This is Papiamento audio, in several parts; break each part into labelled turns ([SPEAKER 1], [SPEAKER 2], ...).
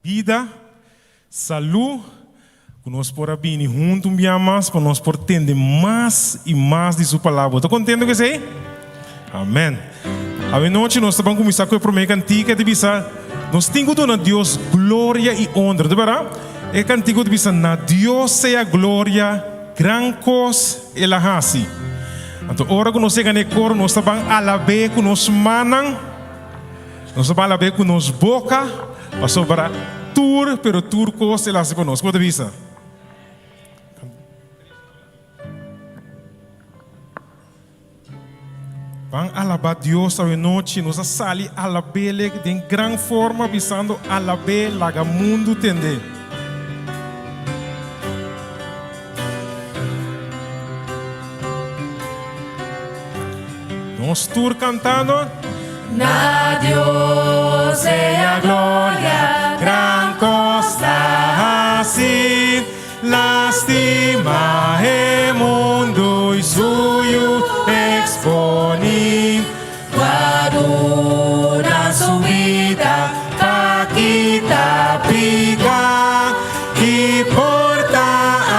[SPEAKER 1] Bida, salú, ku nos por a bini huntu un bia mas pa nos por tende mas i mas di Su Palabra. Bo ta kontentu ku esei? Amèn. Awenochi nos ta ban kuminsá ku e promé kantika di bisa, Nos tin ku duna Dios gloria i honra. Ta bèrdat? E kantika ta bisa, Na Dios sea gloria, gran kos El a hasi. Anto ora ku nos yega na e koro nos ta ban alab'é ku nos mannan. Nos ta ban alab'é ku nos boka, pasobra tur, pero tur kos el hasi pa nos. Kiko bo ta bisa? Ban alabá Dios awenochi. Nos a sali alab'El den gran forma, bisando, Alab'é, laga mundu tend'é. Nos tur cantando.
[SPEAKER 2] Na Dios sea gloria,
[SPEAKER 1] gran cos ta haci, lastima e mundo y su Yu exponi.
[SPEAKER 2] Cu a duna su bida pa kita
[SPEAKER 1] pica y porta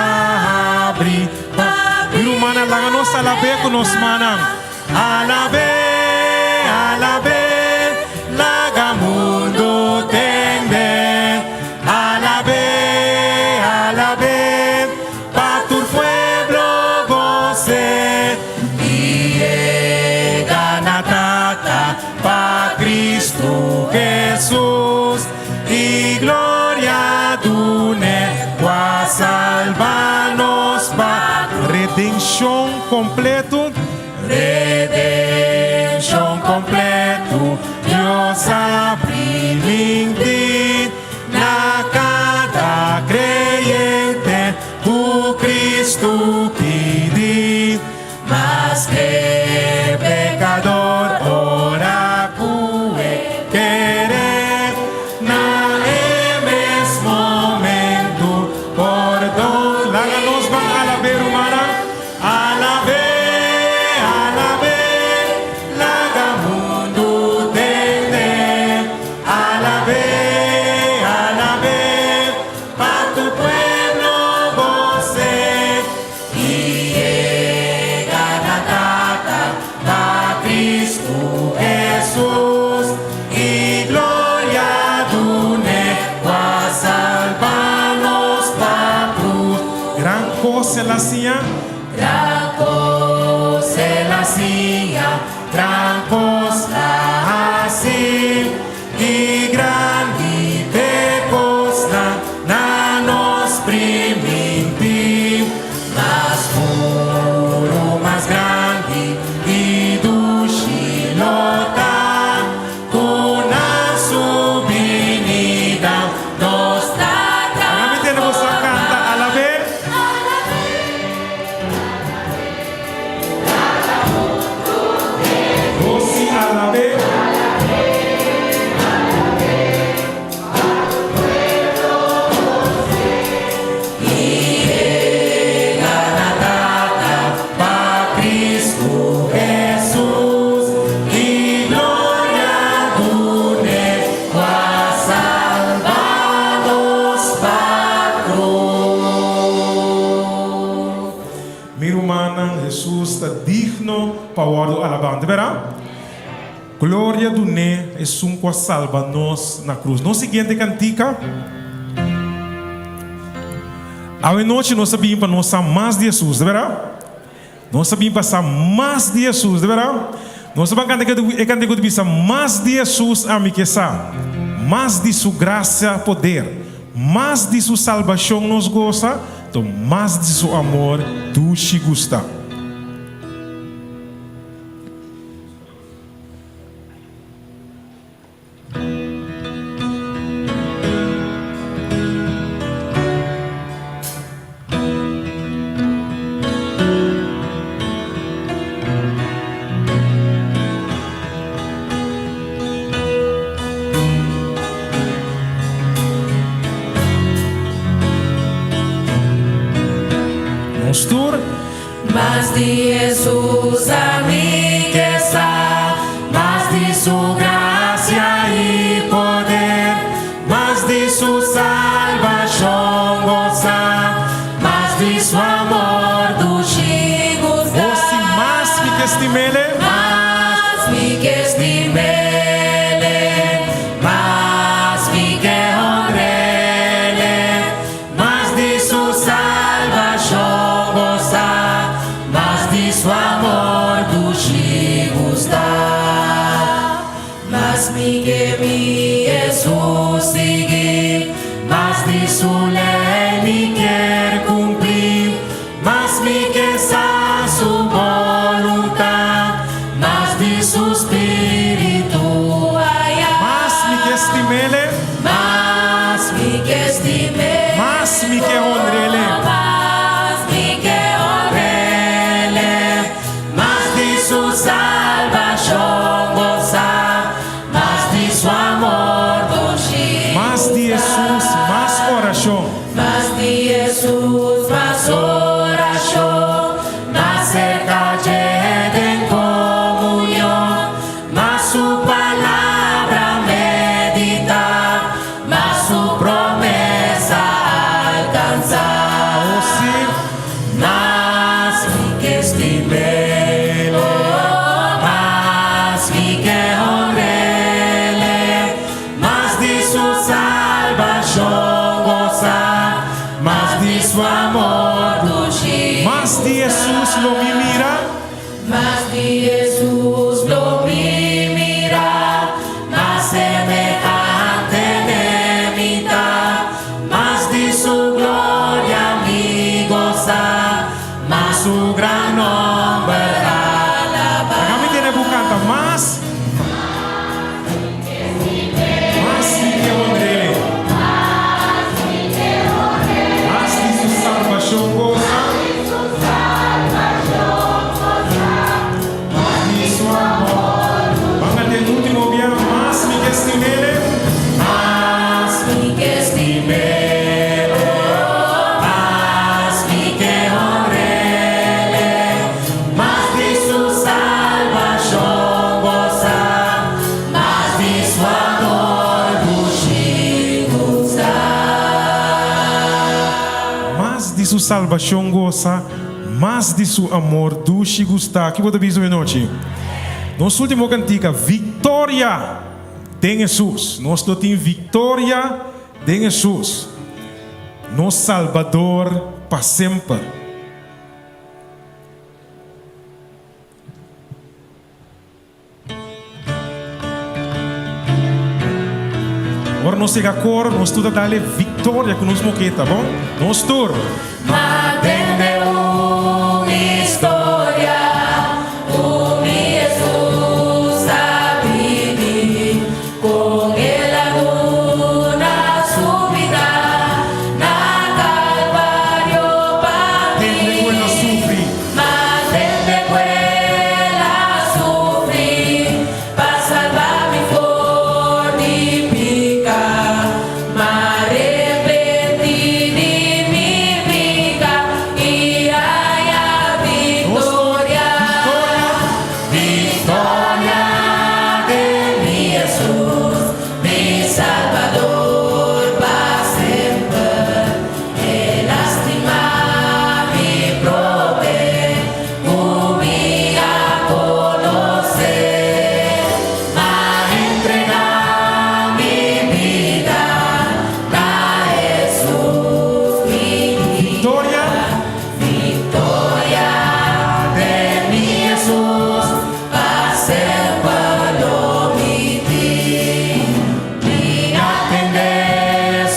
[SPEAKER 1] a habri pa. Mi rumannan, laga nos alab'é cu nos mannan. Alab'é, alab'é, laga mundo tende. Alab'é, alab'é, pa tur pueblo gos'é.
[SPEAKER 2] I yega na Tata
[SPEAKER 1] pa Cristo Jesus i gloria dun'e ku a salba nos pa redenshon kompletu.
[SPEAKER 2] Redenshon
[SPEAKER 1] kompletu Dios a primintí na kada kreyente ku Cristo pidi.
[SPEAKER 2] Maske
[SPEAKER 1] pekador ora ku e kere, na e mes momentu pordon. Laga nos ban alab'é, rumannan. Alab'é, alab'é, laga mundu tende. Alab'é, alab'é, pa tur pueblo gos'é.
[SPEAKER 2] I yega na Tata pa Cristo
[SPEAKER 1] Jesus, i gloria dun'e ku a salba nos pa cruz. Gran cos el a siña.
[SPEAKER 2] Gran cos el a siña,
[SPEAKER 1] gran cos la haci. I grandi te kosnan na nos primintí.
[SPEAKER 2] Mas puru,
[SPEAKER 1] mas grandi i dushi lo ta, ku na su binida
[SPEAKER 2] nos Tata.
[SPEAKER 1] Laga mi tende boso a kanta alabé. Gosi alabé. Pa Cristo Jesus i gloria dun'e ku a salba nos pa cruz. Mi rumannan, Hesus ta digno pa wòrdu alabá. No ta bèrdat? Gloria dun'é esun ku a salba nos na krus. Nos siguiente kantika. Awe nochi nos a bin pa nos sa mas di Hesus, ta bèrdat? Nos a bin pa sa mas di Hesus, ta bèrdat? Nos a ban kanta e kantika ku ta bisa, Mas di Hesus ami ke sa, mas di su grasia poder, mas di su salbashon nos gosa, to mas di su amor dushi gusta. Nos tur.
[SPEAKER 2] Mas di Hesus ami ke sa, mas di su grasia i poder,
[SPEAKER 1] mas di su.
[SPEAKER 2] lei mi kier cumpli, mas mi ke sa su boluntad, mas di su spiritu haya.
[SPEAKER 1] Mas mi ke stim'Ele.
[SPEAKER 2] Mas mi ke stim'Ele.
[SPEAKER 1] Mas mi ke honr'Ele.
[SPEAKER 2] Mas mi ke honr'Ele. Mas di su salbashon gosa, mas di su amor dushi
[SPEAKER 1] Mas di Hesus, mas orashon.
[SPEAKER 2] Mas di Hesus, mas orashon, mas serka dje den komunion, mas su palabra meditá, mas su promesa alkansá.
[SPEAKER 1] Oh sí.
[SPEAKER 2] Mas mi ke stim'Ele, oh, mas mi ke honr'Ele, mas di su salbashon gosa, mas di su amor dushi.
[SPEAKER 1] Mas di Hesus lo mi mira.
[SPEAKER 2] Mas di Hesus lo mi mira, mas semehante n'E mi ta, mas di su gloria mi gosa, mas su gran nòmber alabá.
[SPEAKER 1] Laga mi tende bo kanta mas. Mas mi ke honr'Ele. Mas di su salbashon gosa. Mas di su amor. Ban kant'é último bia. Mas mi ke stim'Ele.
[SPEAKER 2] Mas mi ke stim'Ele. Mas mi ke honr'Ele. Mas di su salbashon gosa. Mas di su amor dushi gusta.
[SPEAKER 1] Mas di su salbashon gosa, mas di su amor dushi gusta. Kiko bo ta bisa anochi? Nos último kantika, Viktoria den Hesus. Nos lo tin viktoria den Hesus. Nos Salbador pa semper. Ora nos yega koro, nos tur ta dale viktoria ku nos moketa, bon? Nos tur.
[SPEAKER 2] M'a tende un historia ku mi Hesus a bibi kon El a duna su bida na Kalvario pa mi.
[SPEAKER 1] Tende ku El a sufri.
[SPEAKER 2] M'a tende ku El a sufri pa salba mi for di piká. M'a repentí di mi piká i haña viktoria. Viktoria den mi Hesus, mi Salbador pa semper. El a stima mi promé ku mi a konosé. M'a entregá mi bida na Hesus, mi
[SPEAKER 1] Viktoria.
[SPEAKER 2] Viktoria den mi Hesus, pa semper lo mi tin. Mi a tende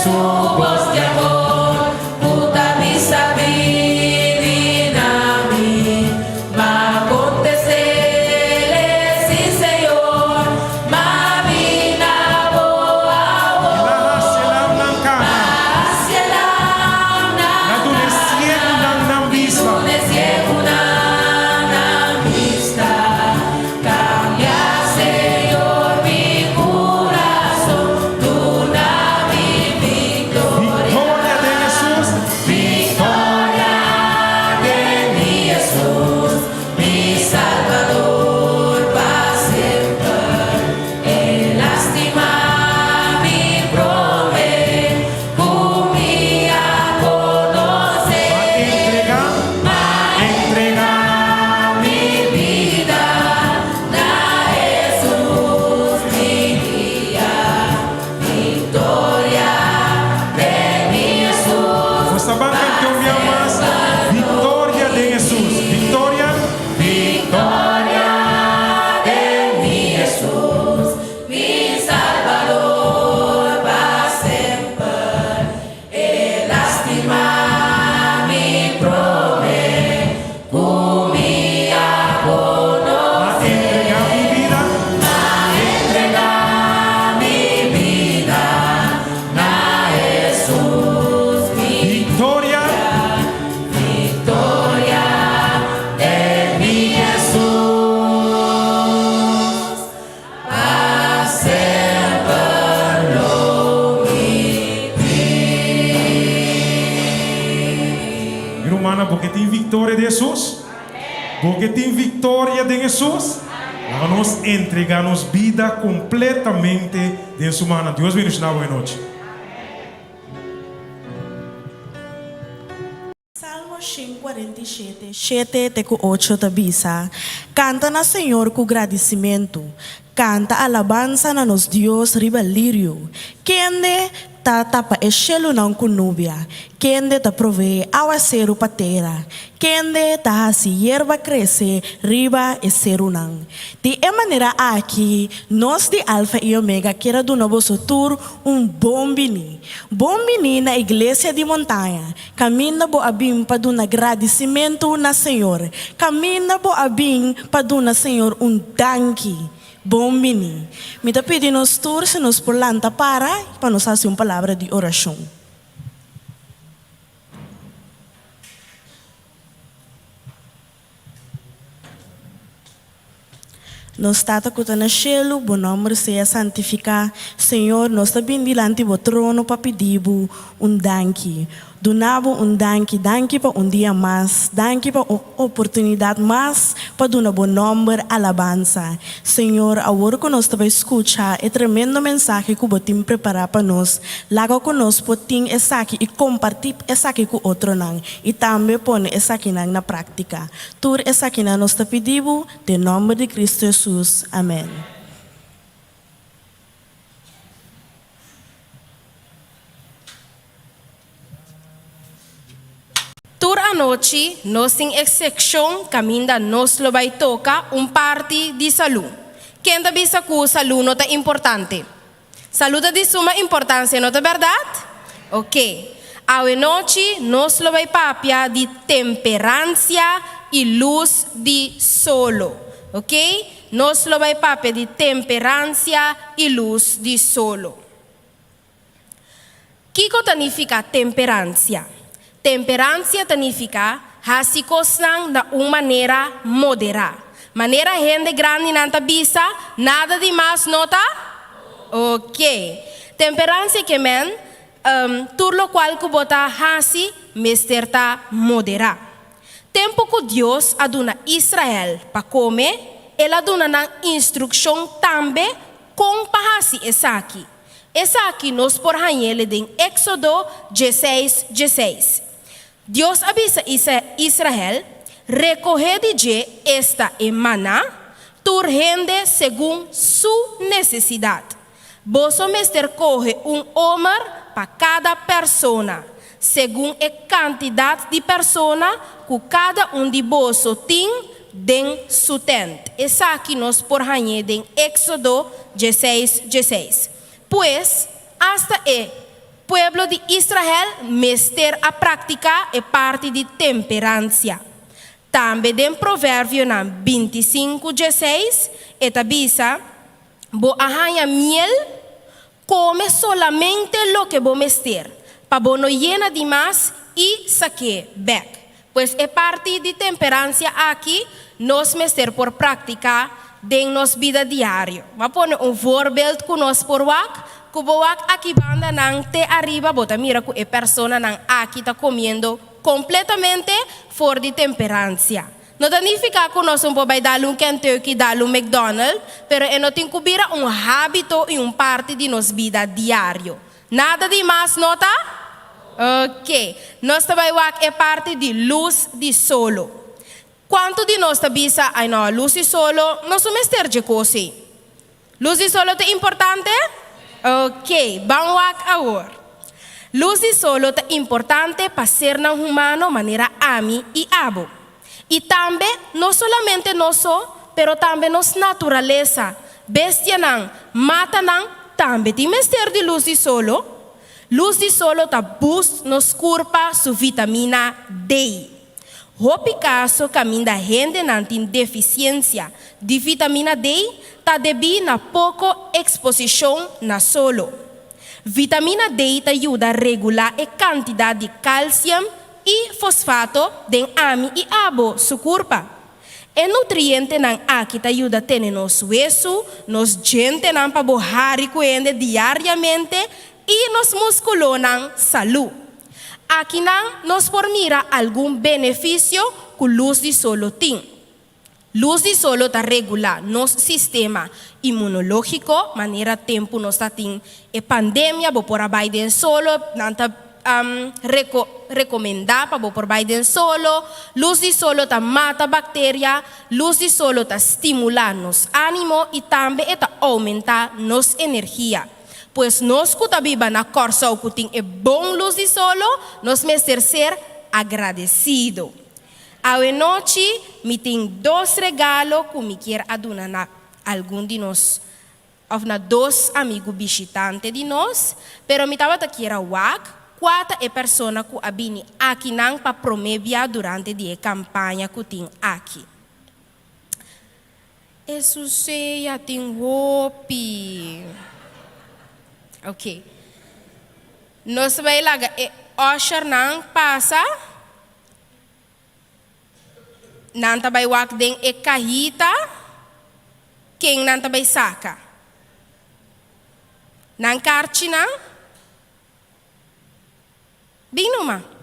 [SPEAKER 2] su bos di amor, ku ta bisa bini na mi. M'a kontest'É, sí Señor, m'a bin na bo
[SPEAKER 1] El a hasi lam nan kana.
[SPEAKER 2] Hasi lam
[SPEAKER 1] El a duna siegunan nan bista.
[SPEAKER 2] Duna siegunan nan bista. Kambia, Señor, mi kurason. Duna mi viktoria.
[SPEAKER 1] Viktoria den Hesus.
[SPEAKER 2] Viktoria den mi Hesus, mi Salbador pa semper. El a stima mi promé, ku mi a konosé.
[SPEAKER 1] M'a entregá,
[SPEAKER 2] M'a
[SPEAKER 1] entregá
[SPEAKER 2] mi bida na Hesus, mi guia. Viktoria den mi Hesus.
[SPEAKER 1] Nos ta bai kanta un bia mas. Viktoria den Hesus. Viktoria.
[SPEAKER 2] Viktoria den mi Hesus, mi Salbador pa semper.
[SPEAKER 1] Rumannan, bo ke tin viktoria den Hesus? Bo ke tin viktoria den Hesus? Laga nos entregá nos bida kompletamente den Su mannan. Dios bendishoná bo e nochi.
[SPEAKER 3] Salmo 147, shete te ku ocho ta bisa, Kanta na Señor ku gradisimentu, kanta alabansa na nos Dios riba lirio, kende ta tapa e shelunan ku nubia, kende ta proveé awaseru pa tera, kende ta hasi yerba krese riba e serunan. Di e manera aki, nos di Alfa i Omega kier a duna boso tur un bon bini. Bon bini na Iglesia di Montaña, kaminda bo a bin pa duna gradisimentu na Señor, kaminda bo a bin pa duna Señor un danki. Bon bini. Mi ta pidi nos tur si nos por lanta para pa nos hasi un palabra di orashon. Nos Tata ku ta na shelu, bo nòmber sea santifiká. Señor, nos ta bin dilanti bo trono pa pidi bo un danki. Duna bo un danki, danki pa un dia mas, danki pa un oportunidat mas pa duna bo nòmber alabansa. Señor, awor ku nos ta bai skucha e tremendo mensahe ku bo tin prepará pa nos, laga ku nos por tin esaki i kompartí esaki ku otronan i tambe pone esakinan na práktika. Tur esakinan nos ta pidi bo den nòmber di Kristu Hesus. Amèn.
[SPEAKER 2] Tur anochi nos tin e sekshon kaminda nos lo bai toka un parti di salú. Ken ta bisa ku salú no ta importante? Salú ta di suma importansia, no ta bèrdat? Oke. Awenochi nos lo bai papia di temperansia i lus di solo. Oke? Nos lo bai papia di temperansia i lus di solo. Kiko ta nifiká temperansia? Temperansia ta nifiká hasi kosnan na un manera moderá. Manera hende grandinan ta bisa, nada di mas no ta? Ok. Temperansia ke men, tur lokual ku bo ta hasi mester ta moderá. Tempu ku Dios a duna Israel pa kome, el a duna nan instrukshon tambe kon pa hasi esaki. Esaki nos por hañ'ele den Éksodo dieseis dieseis. Dios a bisa Israel, Rekohé di dje, esta e maná, tur hende segun su nesesidat. Boso mester kohe un omer pa kada persona, segun e kantidat di persona ku kada un di boso tin den su tent. Esaki nos por hañ'é den Éksodo dieseis dieseis. Pues, asta e pueblo di Israel mester a praktiká e parti di temperansia. Tambe den Proverbionan bintisinku dieseis e ta bisa, Bo a haña miel? Kome solamente loke bo mester, pa bo no yena di mas i sak'é bèk. Pues e parti di temperansia aki nos mester por praktiká den nos bida diario. Bo a pone un voorbeeld ku nos por wak, ku bo wak aki bandanan te ariba bo ta mira ku e personanan aki ta komiendo kompletamente for di temperansia. No ta nifiká ku nos un por bai dal un Kentucky, dal un McDonald, pero e no tin ku bira un hábito i un parti di nos bida diario. Nada di mas, no ta? Oke. Nos ta bai wak e parti di lus di solo. Kuantu di nos ta bisa, Ai no, lus di solo no su mester dje kos ei. Lus di solo ta importante? Oke, ban wak awor. Lus di solo ta importante pa sernan humano manera ami i abo. I tambe, no solamente nos so, pero tambe nos naturalesa, bestianan, matanan tambe tin mester di lus di solo. Lus di solo ta boost nos kurpa su vitamina D. Hopi kaso kaminda hendenan tin defisiensia di vitamina D ta debí na poko eksposishon na solo. Vitamina D ta yuda regulá e kantidat di kalsium i fosfato den ami i abo su kurpa. E nutrientenan aki ta yuda tene nos wesu, nos djentenan pa bo hari ku hende diariamente i nos muskulonan salú. Akinan nos por mira algun benefisio ku lus di solo tin. Lus di solo ta regulá nos sistema inmunológiko, manera tempu nos ta tin e pandemia bo por a bai den solo, nan ta rekomendá pa bo por bai den solo. Lus di solo ta mata bakteria, lus di solo ta stimulá nos ánimo i tambe e ta oumentá nos energia. Pues nos ku ta biba na Kòrsou ku tin e bon lus di solo, nos mester ser agradesido. Awe nochi mi tin dos regalo ku mi kier a duna na algun di nos òf na dos amigu bishitante di nos, pero mi tabata kier a wak kua ta e persona ku a bini akinan pa promé bia durante di e kampaña ku tin aki. E susea tin hopi. Ok. Nos bai laga e ushernan pasa. Nan ta bai wak den e kahita ken nan ta bai saka. Nan karchinan. Bin numa.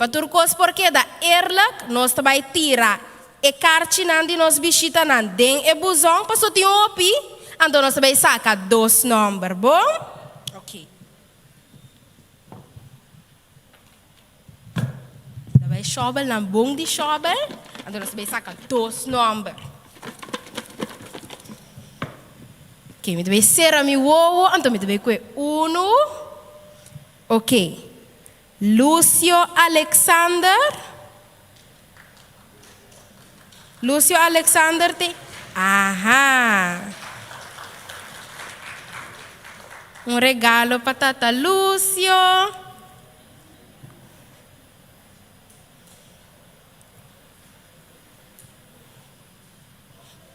[SPEAKER 2] Pa tur kos por keda eerlijk, nos ta bai tira e karchinan di nos bishitanan den e buzon, paso tin hopi, anto nos ta bai saka dos nòmber, bon? Ok. Ta bai shòbel nan bon di shòbel, anto nos ta bai saka dos nòmber. Ok, mi ta bai sera mi wowo, anto mi ta bai kue unu. Ok, Lucio Alexander. Lucio Alexander te. Aha. Un regalo pa tata Lucio.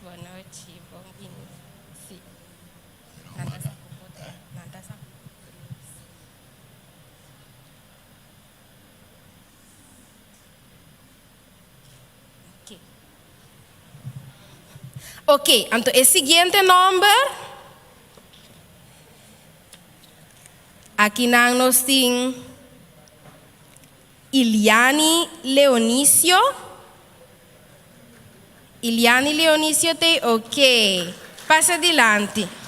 [SPEAKER 2] Bon nochi, bon bini. Si. Nan ta sa ku bo ta. Nan ta sa ku bo ta. Ok. Ok, anto e siguiente nomber. Akinan nos tin Iliani Leonicio. Iliani Leonicio te ok. Pasa dilanti.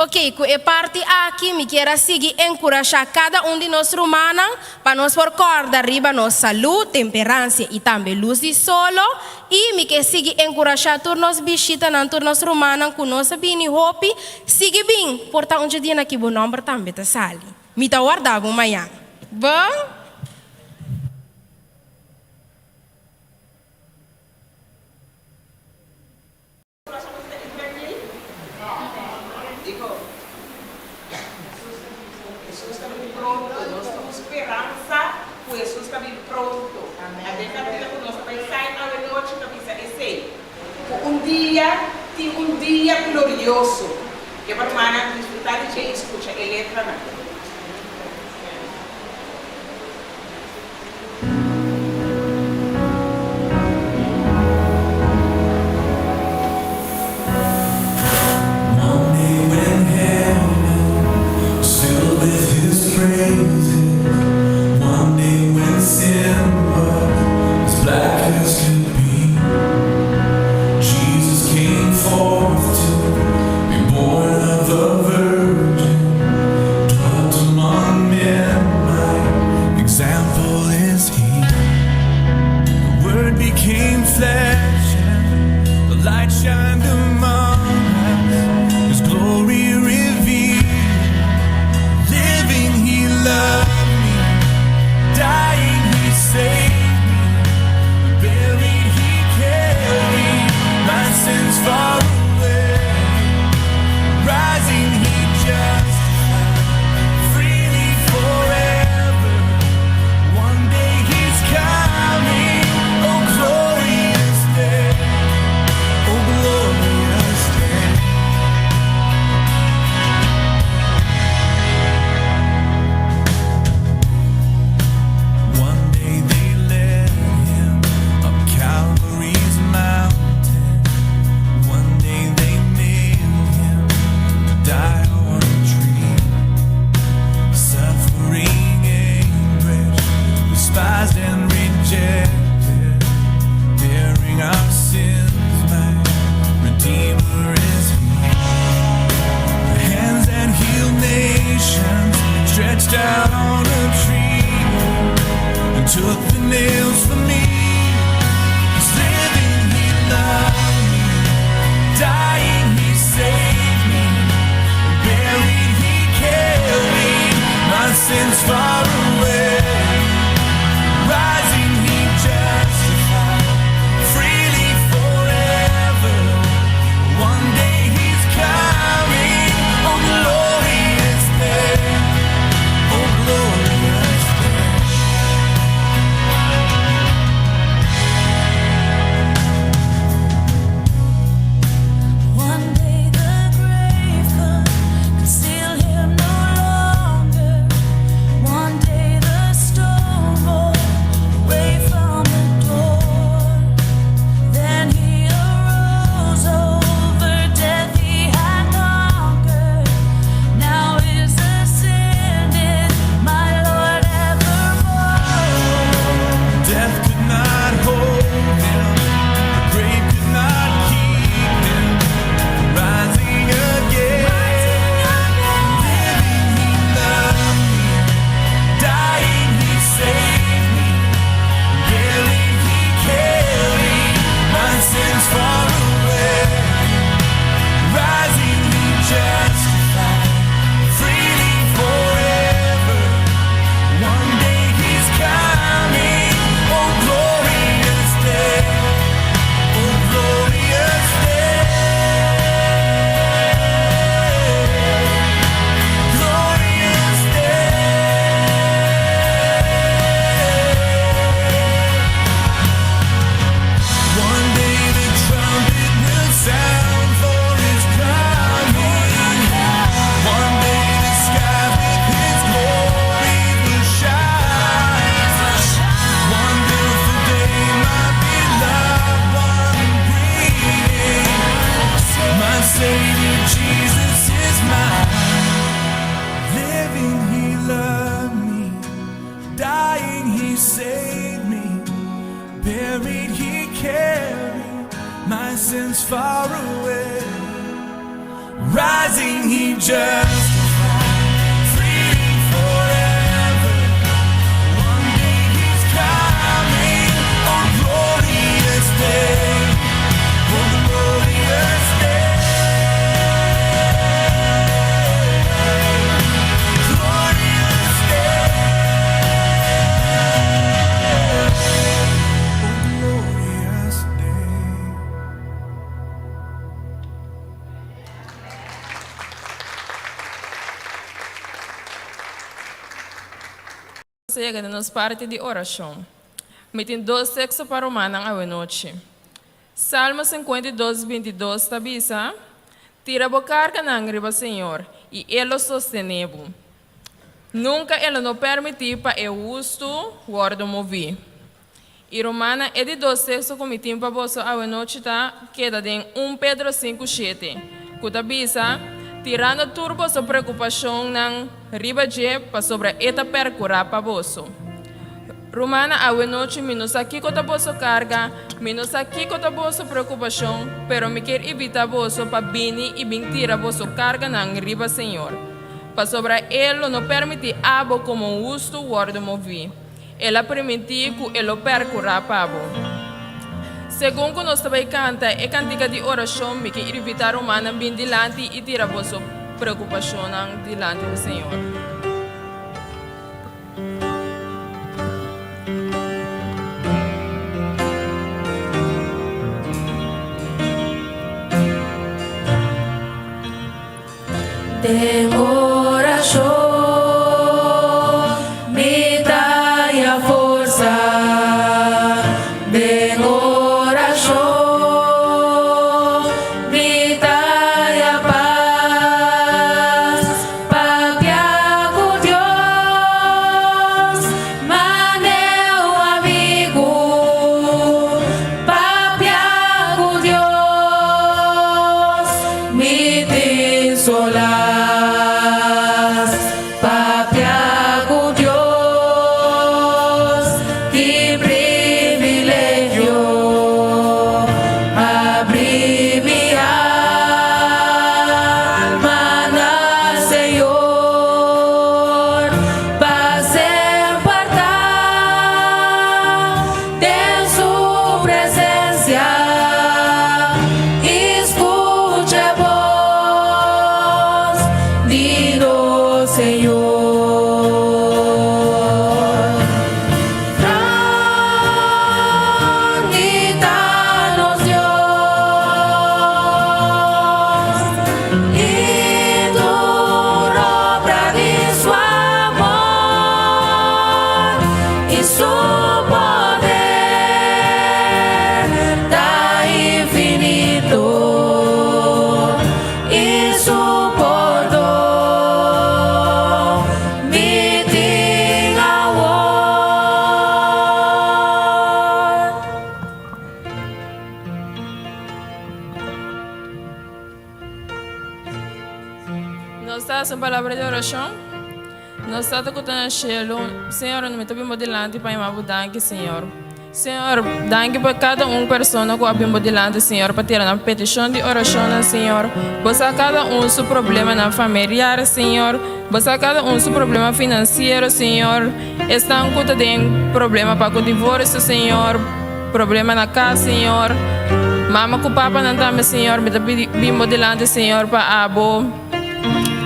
[SPEAKER 2] Ok, ku e parti aki mi kier a sigui enkurashá kada un di nos rumannan pa nos por kòrda riba nos salú, temperansia i tambe lus di solo. I mi ke sigui enkurashá tur nos bishitanan, tur nos rumannan ku nos a bini hopi, sigui bin, por ta un dje dia na ki bo nòmber tambe ta sali. Mi ta warda bo mañan. Bon?
[SPEAKER 4] became flesh and the light shined among us. His glory revealed. Living, he loved me. Dying, he saved me. Buried, he carried my sins far away. Rising, he justified freely forever. One day he's coming. Oh, glorious day. Oh, glorious day. One day they led him up Calvary's mountain. One day they nailed him to die on a tree. Suffering anguish, despised and rejected, bearing our sins, my Redeemer is He. The hands that healed nations stretched out on a tree and took the nails for me. 'Cause living he loved me, dying he saved me, buried he carried my sins far away. Rising he justified freely forever. One day he's coming, oh glorious day, oh glorious day.
[SPEAKER 5] One day the grave could conceal him no longer. One day the stone rolled away from the door. Then he arose over death he had conquered. Now is ascended, my Lord evermore.
[SPEAKER 4] Death could not hold him, the grave could not keep him. Rising again, living he loved me, dying he saved me, buried he carried my sins far away. Rising he justified freely forever. One day he's coming, oh glorious day, oh glorious day, glorious day. One day the trumpet will sound for his coming. One day the sky with his glory will shine. Wonderful day, my beloved one bringing. My Savior Jesus is mine. Living, he loved me. Dying, he saved me. Buried, he carried my sins far away. Rising, he justified freely forever. One day he's coming, oh glorious day, oh glorious day, glorious day, oh glorious day.
[SPEAKER 6] Yega na nos parti di orashon. Mi tin dos teksto pa rumannan awe nochi. Salmo 52, 22 ta bisa, Tira bo karganan riba Señor, i E lo sostené bo. Nunka E lo no permití pa e hustu wòrdu moví. I rumannan, e di dos teksto ku mi tin pa boso awe nochi ta keda den 1 Pedro 5, 7. Ku ta bisa, tirando tur boso preokupashonnan riba dje pasobra E ta perkurá pa boso. Rumannan, awe nochi mi no sa kiko ta boso karga, mi no sa kiko ta boso preokupashon, pero mi ke invitá boso pa bini i bin tira boso karganan riba Señor. Pasobra E lo no permití abo komo hustu wòrdu moví. El a primintí ku E lo perkurá pa bo. Segun ku nos ta bai kanta e kantika di orashon, mi ke invitá rumannan bin dilanti i tira boso preokupashonnan dilanti di Señor.
[SPEAKER 5] Den orashon mi ta haña forsa, den orashon mi ta haña pas, papia ku Dios mane un amigu, papia ku Dios. Mi tin solas papia ku Dios, ki privilegio Abri mi alma na Señor, pa semper ta den su presensia i skucha e bos di nos Señor. Grandi ta nos Dios i tur obra di su amor i su poder ta infinito i su pordon mi tin awor.
[SPEAKER 6] Nos ta hasi un palabra di orashon. Nos Tata ku ta na shelu, Señor, mi ta bin bo dilanti pa yama bo danki, Señor. Señor, danki pa kada un persona ku a bin bo dilanti, Señor, pa tira nan petishon di orashonnan, Señor. Bo sa kada un su problemanan familiar, Señor. Bo sa kada un su problema finansiero, Señor. Esnan ku ta den problema pa ku divorsio, Señor, problema na kas, Señor. Mama ku papanan tambe, Señor, mi ta pidi bin bo dilanti, Señor, pa abo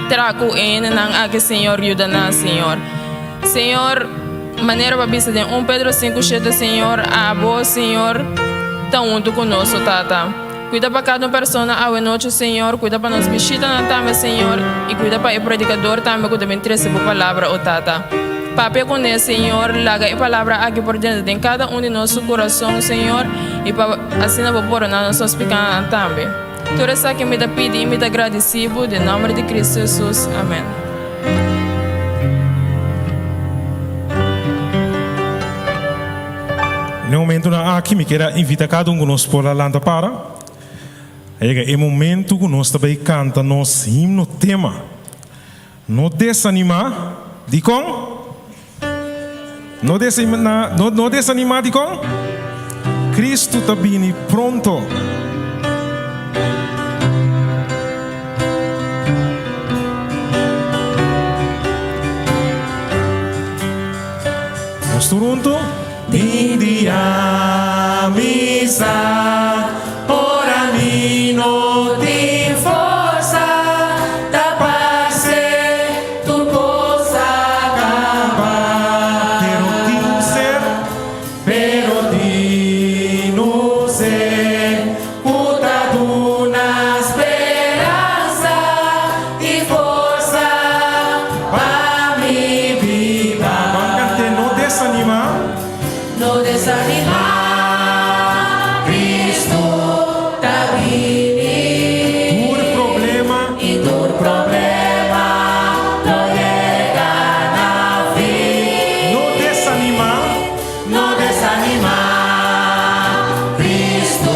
[SPEAKER 6] traha ku e hendenan aki, Señor, yuda nan, Señor. Señor, manera bo a bisa den un Pedro sinku shete, Señor, abo, Señor, ta huntu ku nos, o Tata. Kuida pa kada un persona awe nochi, Señor. Kuida pa nos bishitanan tambe, Señor, i kuida pa e predikador tambe ku ta bin trese bo palabra, o Tata. Papia kuné, Señor. Laga e palabra aki por drenta den kada un di nos su kurason, Señor, i pa asina bo pordoná nos nos pikanan tambe. Tur esaki mi ta pidi i mi ta gradisí bo den nòmber di Kristu Hesus. Amèn.
[SPEAKER 1] Na e momentunan aki mi kier a invita kada un ku nos por a lanta para. A yega e momentu ku nos ta bai kanta nos himno tema, No desanimá. Dikon? No no desanimá dikon? Kristu ta bini pronto. Nos tur huntu.
[SPEAKER 4] Tin dia mi sa ora mi no tin forsa ta parse tur kos a kaba.
[SPEAKER 1] Pero tin un ser.
[SPEAKER 4] Pero tin un ser ku ta duna speransa i forsa pa mi biba.
[SPEAKER 1] Ban kant'é No Desanimá.
[SPEAKER 5] No desanimá, Cristo ta bini.
[SPEAKER 1] Tur problema.
[SPEAKER 5] I tur problema lo yega na fin.
[SPEAKER 1] No desanimá.
[SPEAKER 4] No desanimá, Cristo.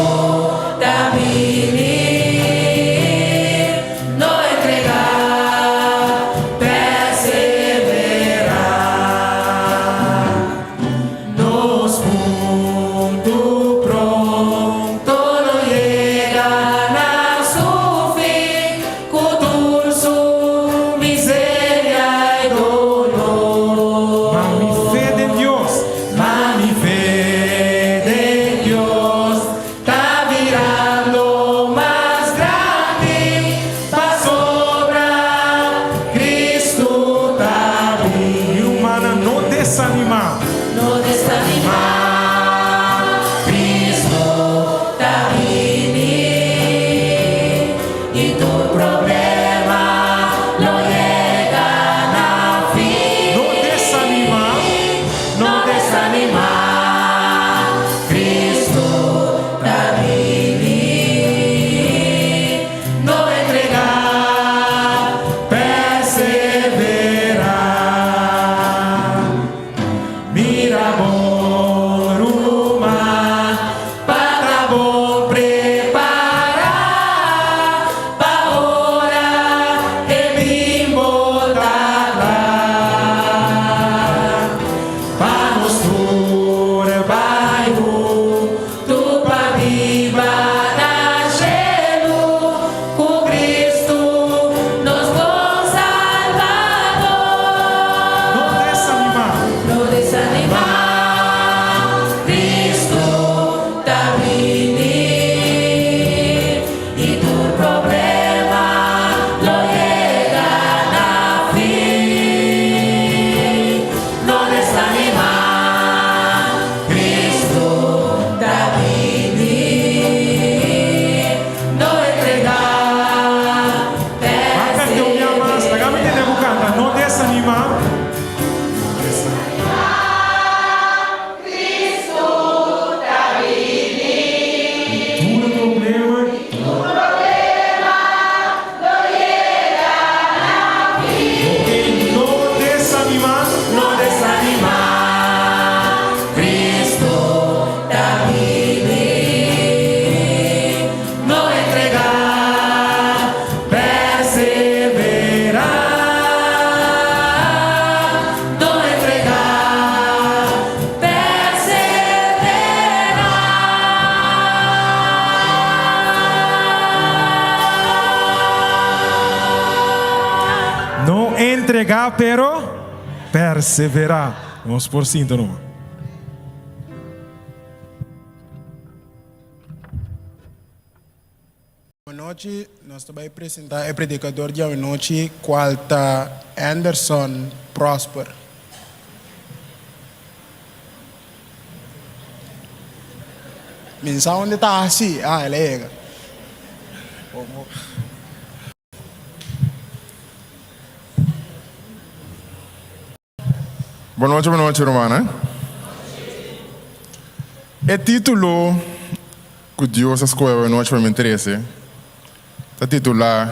[SPEAKER 1] entregá, pero perseverá. Nos por sinta numa.
[SPEAKER 7] Anochi nos ta bai presentá e predikador di awenochi kual ta Anderson Prosper. Mi no sa unda e ta hasi, ah el a yega.
[SPEAKER 8] Bon nochi, bon nochi rumannan. E título ku Dios a skohe awe nochi pa mi trese ta titulá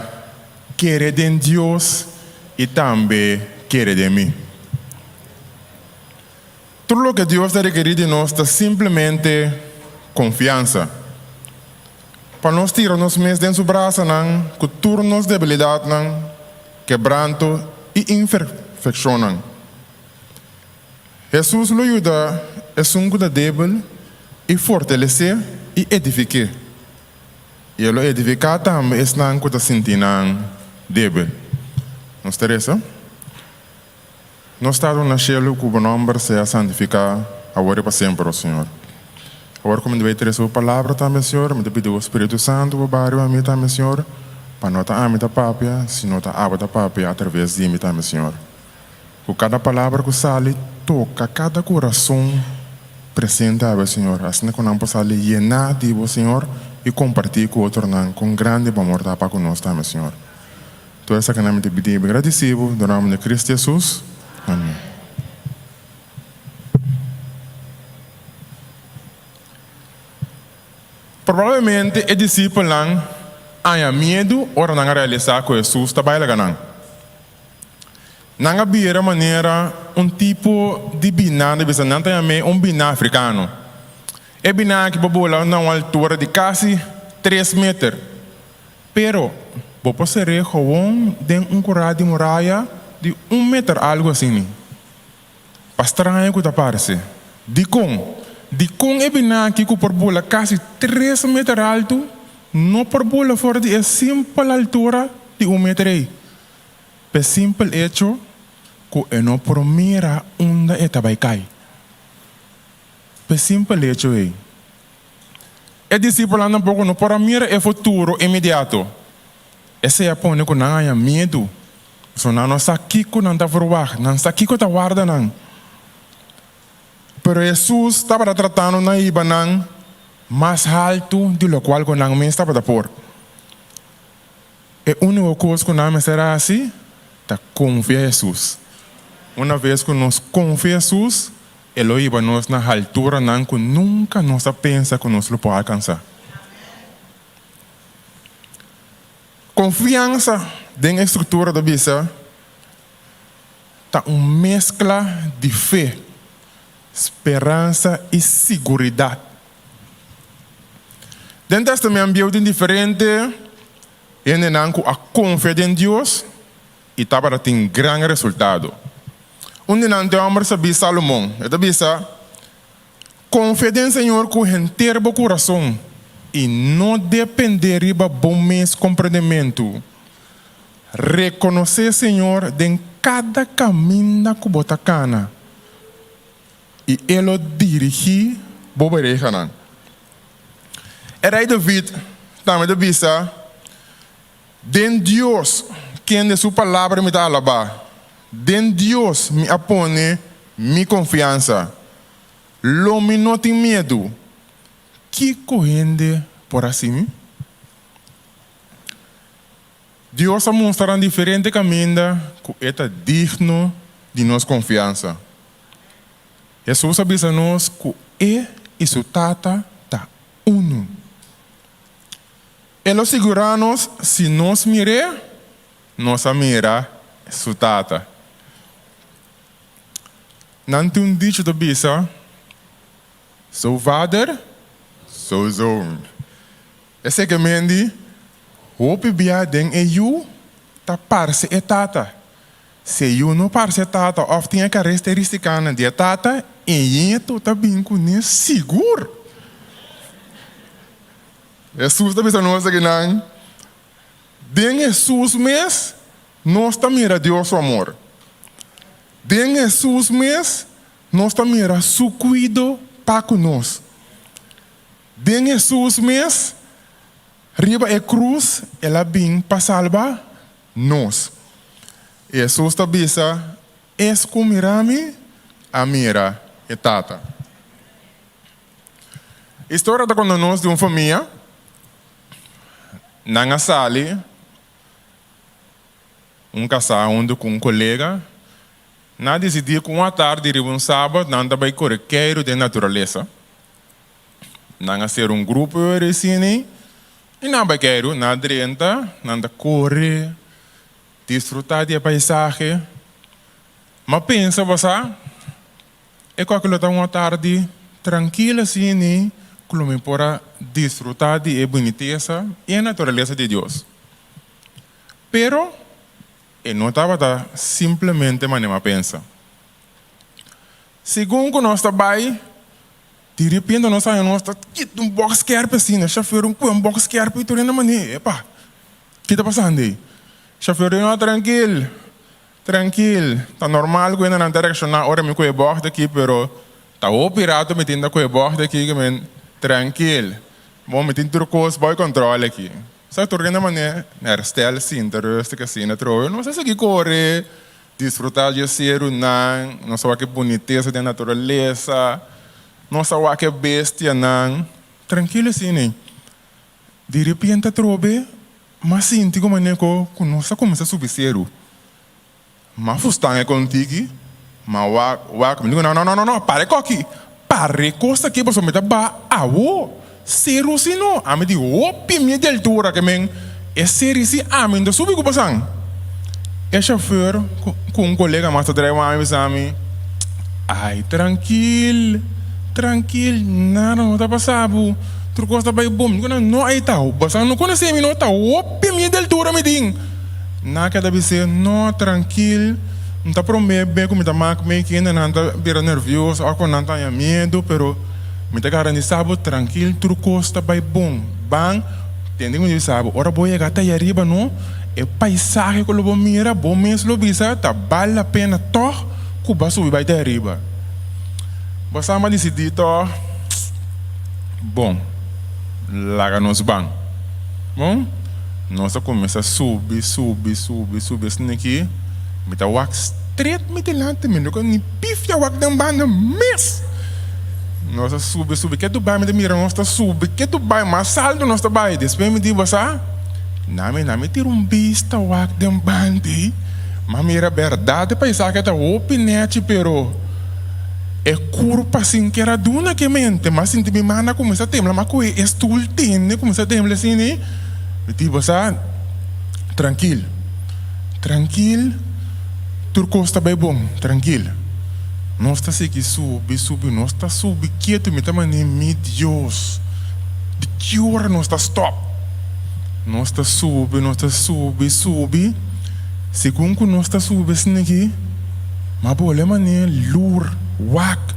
[SPEAKER 8] Kere den Dios i tambe kere den mi. Tur loke Dios ta rekerí di nos ta simplemente konfiansa. Pa nos tira nos mes den su brasanan ku tur nos debilidatnan, kebranto i imperfekshonnan. Hesus lo yuda esun ku ta débil i fortalesé i edifik'é. I e lo edifiká tambe esnan ku ta sinti nan débil. Nos ta resa. Nos Tata na shelu, ku bo nòmber sea santifiká awor i pa semper, o Señor. Awor ku mi ta bai trese bo palabra tambe, Señor, mi ta pidi bo Spiritu Santu bo bai riba mi tambe, Señor, pa no ta ami ta papia, sino ta abo ta papia atraves di mi tambe, Señor. Ku kada palabra ku sali toka kada kurason presente awe, Señor, asina ku nan por sali yená di bo, Señor, i kompartí ku otronan kon grandi bo amor ta pa ku nos tambe, Señor. Tur esakinan mi ta pidi i gradisí bo den nòmber di Cristo Jesus. Amèn. Probablemente e disipelnan haña miedu ora nan a realisá ku Hesus ta bai laga nan. Nan a bira manera un tipo di biná, nan ta bisa nan ta yam'é un biná afrikano. E biná aki por bula na un altura di kasi tres meter. Pero, bo por ser'é gewoon den un kurá di muraya di un meter algu asini. Pa straño ku ta parse. Dikon? Dikon e binaki ku por bula kasi tres meter altu no por bula for di e simpel altura di un meter ei? P'e simpel echo ku e no por mira unda e ta bai kai. P'e simpel echo ei. E disipelnan tampoko no por a mira e futuro inmediato. Esei a pone ku nan haña miedu, pasobra nan no sa kiko nan ta verwagt, nan sa kiko ta warda nan. Pero Hesus tabata tratando na hiba nan mas haltu di lokual ku nan mes tabata por. E úniko kos ku nan mester hasi ta konfia Hesus. Una ves ku nos konfia Hesus, e lo hiba nos na halturanan ku nunka nos a pensa ku nos lo por alkansá. Konfiansa den e struktura ta bisa ta un meskla di fe, speransa i siguridat. Den Testament Bieu tin diferente hendenan ku a konfia den Dios i tabata tin gran resultado. Un di nan ta e hòmber sabí Salomon. E ta bisa, Konfia den Señor ku henter bo kurason i no dependé riba bo mes komprendementu. Rekonosé Señor den kada kaminda ku bo ta kana. I e lo dirigí bo berehanan. E rei David tambe ta bisa, Den Dios, kende su palabra mi ta alabá, den Dios mi a pone mi konfiansa. Lo mi no tin miedu. Kiko hende por hasi mi? Dios a mustra nan diferente kaminda ku e ta digno di nos konfiansa. Hesus a bisa nos ku e i su Tata ta unu. E lo sigurá nos si nos mir'é, nos a mira su Tata. Nan tin un dicho ta bisa, Zo vader, zo zoon. Esei ke men di, hopi bia den e yu ta parse e tata. Si e yu no parse e tata òf tin e karesteristikanan di e tata, e ñetu ta bin kuné sigur. Hesus ta bisa nos akinan, Den Hesus mes nos ta mira Dios su amor. Den Hesus mes nos ta mira su kuido pa ku nos. Den Hesus mes, riba e krus, el a bin pa salba nos. Hesus ta bisa, Es ku mira mi, a mira e Tata. Historia ta konta nos di un famia, nan a sali un kasá huntu ku un kolega, nan a disidí ku un atardi riba un sabat nan ta bai kore keiru den naturalesa. Nan a ser un grupo resini i nan a bai keiru, nan a drenta, nan ta kore, disfrutá di e paisahe. M'a pensa bo sa, e kòke lo ta un atardi trankil asini ku lo mi por a disfrutá di e bunitesa i e naturalesa di Dios. Pero e no tabata simplemente manera m'a pensa. Segun ku nos ta bai, di repente nos haña nos ta kita un bòk skèrpi asina. Shofèr un kue un bòk skèrpi tur hende manera, epa, ki ta pasando ei? Shofèr di, no, trankil, trankil, ta normal ku hendenan ta reakshoná ora mi kue bòk ta aki, pero ta hopi rato mi tin ta kue bòk ta aki, ke men, trankil, bon, mi tin tur kos bou kòntròl aki. Sa tur hende manera, herstel, sinta rustig asina atrobe, nos a sigui kore. Disfrutá dje serunan, nos a wak e bunitesa den naturalesa, nos a wak e bestianan. Trankilo asina. Di repente atrobe m'a sinti ku manera ku ku nos a kuminsá subi seru. M'a fustan e kontiki, m'a wak wak, mi di ku no no no no, para e koki, para e kos aki pasobra mi ta baha awo. Seru si no, ami di hopi mie di altura ke men e seri si ami no ta subi ku pasan. E chauffeur ku un kolega mas ta drive ami bisa mi, Ai trankil, trankil, nada no ta pasa bo, tur kos ta bai bon. Mi di ku nan, no ai ta, bosan no konosé mi no, ta hopi mie di altura mi tin. Nan a keda bis'é, no trankil, N ta promé be ku mi ta mak mei kende nan ta bira nervioso òf ku nan ta haña miedu, pero mi ta garantisá bo trankil tur kos ta bai bon. Ban tende ku mi ta bisa bo, ora bo yega ta ayariba no, e paisahe ku lo bo mira, bo mes lo bisa ta bal la pena tòg ku bo a subi bai ta ayariba. Bo sa mi a disidí tòg, bon, laga nos ban. Bon, nos a kuminsá subi, subi, subi, subi esaki aki. Mi ta wak stret mi dilanti, mi no ka ni pifia wak den banda mes. Nos a subi, subi, ke Dubai mi ta mira nos ta subi, ke Dubai mas alto nos ta bai. Despues mi di bo sa, na mi na mi tira un bista wak den banda ei, m'a mira berdad e paisahe ta hopi nechi pero e kurpa sin ker a duna ke mente. M'a sinti mi man a kuminsa tembla, m'a kohe e stul tene kuminsa tembla asina. Mi di bo sa, trankil. Trankil, tur kos ta bai bon, trankil. Nos ta sigui subi, subi, nos ta subi ketu, mi ta mandi mi Dios, di ki ora nos ta stòp? Nos ta subi, nos ta subi, subi, segun ku nos ta subi asina aki, m'a bole manera lur, wak,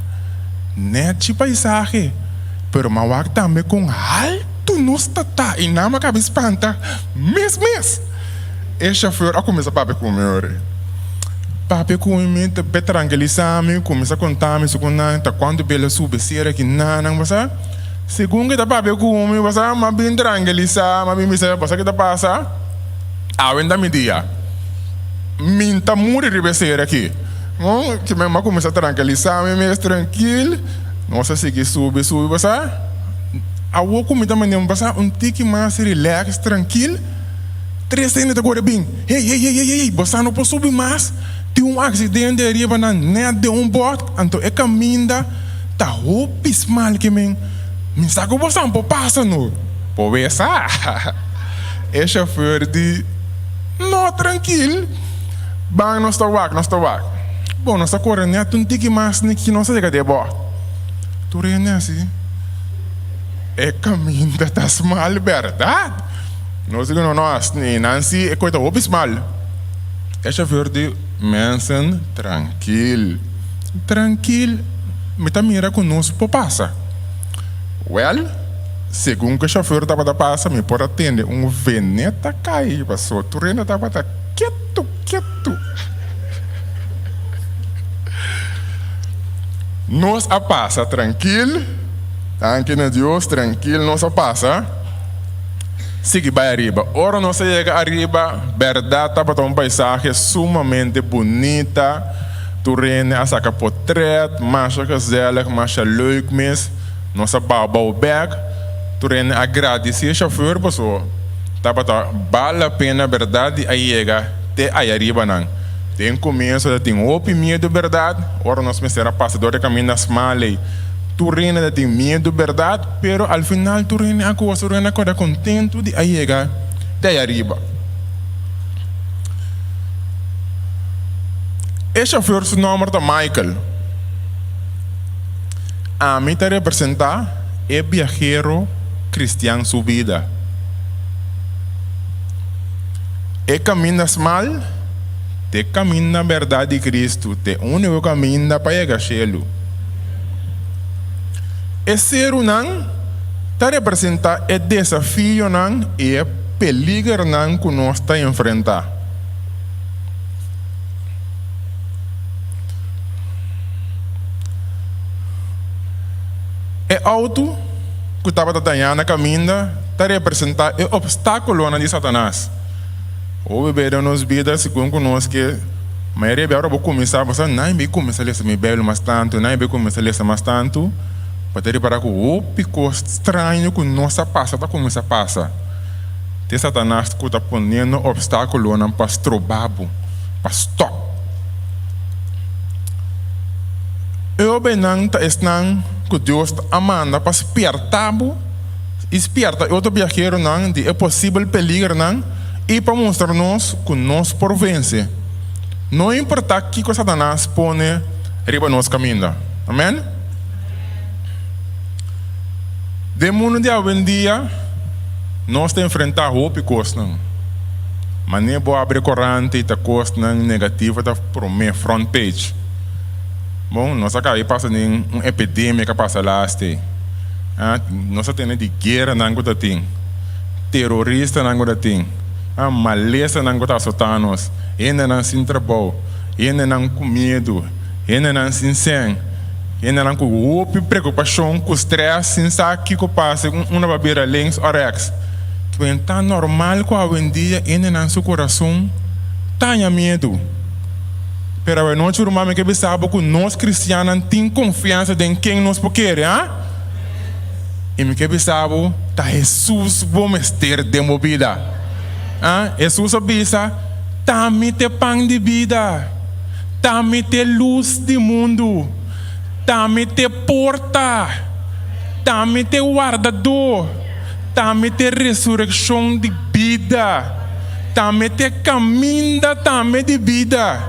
[SPEAKER 8] nèchi paisahe, pero m'a wak tambe kon haltu nos ta ta i nan m'a kabi spanta mes mes. E shofèr a kuminsá papia ku mi ora. Papia ku mi, ta be trankilisá mi, kuminsá konta mi su ku nan ta kuantu bel a subi sera ki nan nan basa. Segun ku e ta papia ku mi basa, m'a bin trankilisá, m'a bin bisa, basa ki ta pasa? Awe ta mi dia. Mi ta muri riba e sera aki. Ki mi a kuminsá trankilisá mi mes trankil. Nos a sigui subi, subi basa. Awor ku mi ta manera basa un tiki mas relax, trankil. Tres hende ta kore bin, Hey, hey, hey, hey, hey, bosa no por subi mas, tin un aksidente ariba nan nèt den un bòt, anto e kaminda ta hopi smal ke men, mi sa ku bosa no por pasa no. Por wesa? E shofèr di, No, trankil, ban nos ta wak, nos ta wak. Bon, nos ta kore nèt un tiki mas niki nos a yega di e bòt. Tur hende hasi, E kaminda ta smal bèrdat? Nos di no, no, ni nan si e koe ta hopi smal. E chauffeur di, Mensen, trankil, trankil, mi ta mira ku nos por pasa. Wèl, segun ku e chauffeur tabata pasa, mi por a tende un veneta kai, paso tur hende tabata ketu, ketu. Nos a pasa trankil, danki na Dios, trankil nos a pasa, sigui bai ariba. Ora nos a yega ariba, bèrdat tabata un paisahe sumamente bunita, tur hende a saka potrèt, masha gezellig, masha leuk mes. Nos a bou bou bèk, tur hende a gradisí e shofùr pasobra tabata bal la pena bèrdat di a yega te ayariba nan. Den komienso ta tin hopi miedu bèrdat, ora nos mester a pasa dor e kaminda smal ei. Tur hende ta tin miedu bèrdat, pero al final tur hende a gosa, tur hende a keda kontentu di a yega te ayariba. E shofùr su nòmber ta Michael. Ami ta representá e biahero kristian su bida. E kaminda smal t'e kaminda bèrdat di Kristu, t'e úniko kaminda pa yega shelu. E serunan ta representá e desafionan i e peligernan ku nos ta enfrentá. E outo ku tabata dañá na kaminda ta representá e opstákulonan di Satanas. Hopi bes den nos bida, segun ku nos ke mayoria bes ora bo kuminsá, bo sa, Nan mi kuminsá lesa mi Beibel mas tantu, nan mi kuminsá lesa mas tantu. Bo ta ripará ku hopi kos straño ku no sa pasa ta kuminsá pasa. Ta e Satanas ku ta poniendo opstákulonan pa stroba bo, pa stòp. E hóbennan ta esnan ku Dios a manda pa spièrta bo i spièrta e otro biaheronan di e posibel peligernan i pa mustra nos ku nos por vense, no importá kiko Satanas pone riba nos kaminda. Amèn? Den mundu di awendia, nos ta enfrentá hopi kosnan. Manera bo abri korant i ta kosnan negativo ta promé front page. Bon, nos a kaba pasa den un epidemia ku a pasa laste. Nos a tene di gueranan ku ta tin, teroristanan ku ta tin, malesanan ku ta asotá nos, hendenan sin trabou, hendenan ku miedu, hendenan sin sèn, hendenan ku hopi preokupashon, ku strès, sin sa kiko pasa, unda bo a bira links o rèks. Ta normal ku awendia hendenan su kurason ta haña miedu. Pero awenochi ruman mi ke bisa bo ku nos kristiannan tin konfiansa den ken nos por kere, ha? I mi ke bisa bo ta Hesus bo mester den bo bida, ha? Hesus a bisa, Ta mi t'e pan di bida, ta mi t'e lus di mundu, ta mi t'e porta, ta mi t'e wardadó, ta mi t'e resurekshon di bida. Tambe t'e kaminda tambe di bida,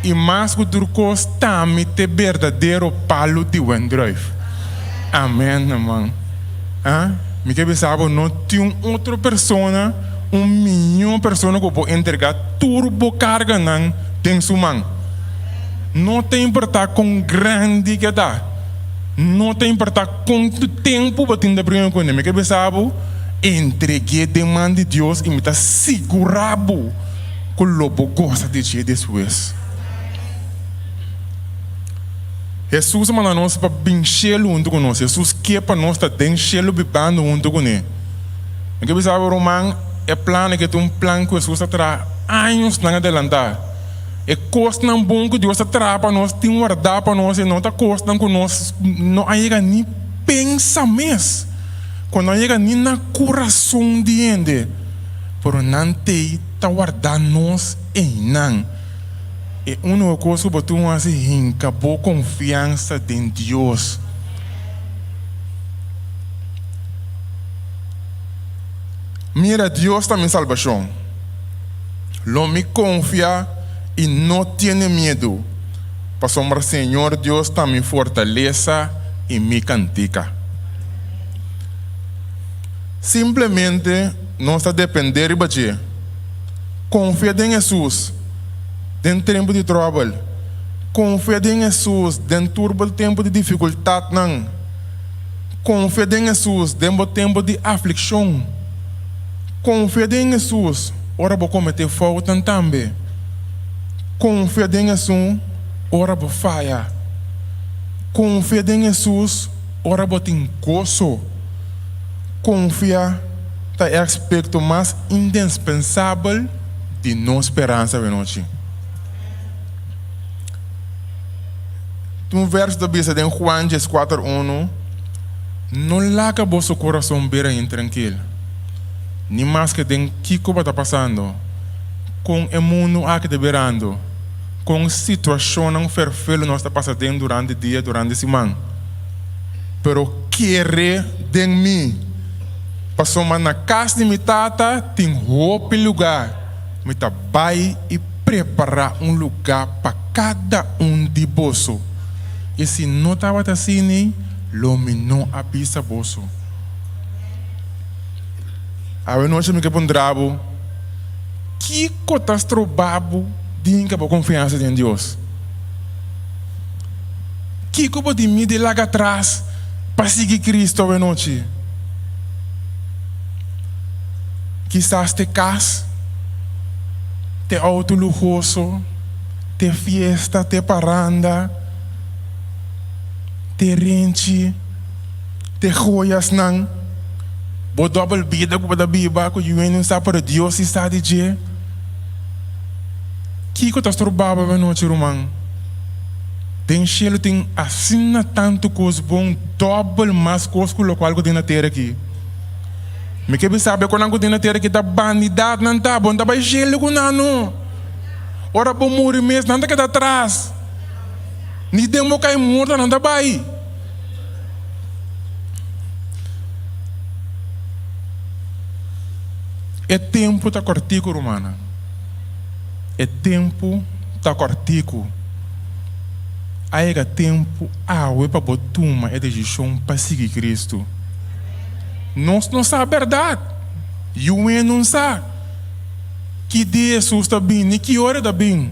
[SPEAKER 8] i mas ku tur kos tambe t'e berdadero palu di wendruif. Amen, ruman. Ah, mi ke bisa bo, no tin un otro persona, un miñó persona ku por entregá tur bo karganan den su man. No ta importá kon grandi ke ta, no ta importá kontu tempu bo tin ta bringa kuné, mi ke bisa bo, Entreg'é den man di Dios i mi ta sigurá bo ku lo bo gosa di dje despues. Hesus a manda nos pa bin shelu huntu ku nos. Hesus ke pa nos ta den shelu bibando huntu kuné. Mi ke bisa bo ruman, e plan aki ta un plan ku Hesus a traha añosnan adelantá. E kosnan bon ku Dios a traha pa nos tin wardá pa nos i no ta kosnan ku nos no a yega ni pensa mes. Ku no yega ni na kurason di hende, pero nan t'ei ta wardá nos einan. E úniko kos ku bo tin hasi hinka bo konfiansa den Dios. Mira, Dios ta mi salbashon. Lo mi konfia i no tene miedu, pasobra Señor Dios ta mi fortalesa i mi kantika. Simplemente nos ta dependé riba dje. Konfia den Hesus den tempu di tròbel. Konfia den Hesus den tur bo tempu di difikultatnan. Konfia den Hesus den bo tempu di aflikshon. Konfia den Hesus ora bo kometé foutnan tambe. Konfia den Hesus ora bo faya. Konfia den Hesus ora bo tin goso. Konfia ta e aspekto mas indespensabel di nos speransa awenochi. Tin un verso ta bisa den Juan dieskuater unu, No laga boso kurason bira intrankil, ni maske den kiko bo ta pasando, kon e mundu aki ta birando, kon situashonnan ferfelu nos ta pasa den durante dia, durante siman. Pero kere den mi, pasobra na kas di mi Tata tin hopi lugá, mi ta bai i prepará un lugá pa kada un di boso. I si no tabata asina, lo mi no a bisa boso. Awe nochi mi ke puntra bo, Kiko ta stroba bo di hinka bo konfiansa den Dios? Kiko bo tin miedu di laga atras pa sigui Cristo awenochi? Kisas te kas, te outo luhoso, te fiesta, te paranda, te renchi, te joyasnan, bo dòbel bida ku bo ta biba ku yu hende no sa pero Dios si sa di dje. Kiko ta stroba bo awenochi ruman? Den shelu tin asina tantu kos bon, dòbel mas kos ku lokual ku tin na tera aki. Mi ke bisa bo ku nan ku tin na tera aki ta banidat nan ta, bo no ta bai shelu ku nan no. Ora bo muri mes nan ta keda atras. Ni den bo kai morto nan ta bai. E tempu ta kòrtiku rumannan. E tempu ta kòrtiku. A yega tempu awe pa bo tuma e desishon pa sigui Kristu. Nos no sa bèrdat. Yu'e no sa ki dia Hesus ta bin ni ki ora e ta bin.